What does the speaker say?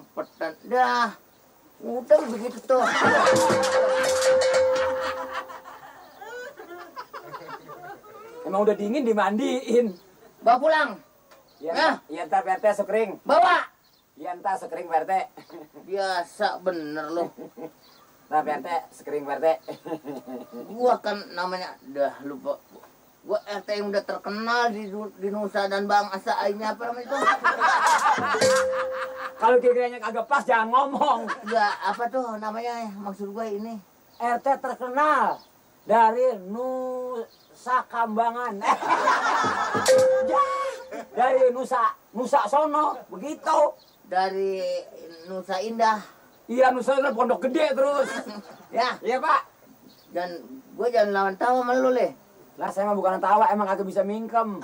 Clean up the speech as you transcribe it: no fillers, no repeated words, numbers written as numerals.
sempetan. Dah, udah begitu tuh. Emang udah dingin dimandiin. Bawa pulang. Iya, iya ntar Pak RT sekering. Bawa. Iya ntar sekering Pak RT. Biasa bener loh. Nah Pak RT sekering Pak RT. Gua kan namanya dah lupa. Gua RT yang udah terkenal di Nusa dan Bangsa ini apa namanya itu? Kalau kira-kiranya kagak pas jangan ngomong. Ya apa tuh namanya maksud gua ini? RT terkenal dari Nusa Kambangan. Dari Nusa sono, begitu. Dari Nusa Indah. Iya Nusa Indah Pondok Gede terus. Ya, Iya Pak. dan gua jangan lawan tawa sama lu, Le. Lah saya mah bukan tawa, emang kagak bisa mingkem.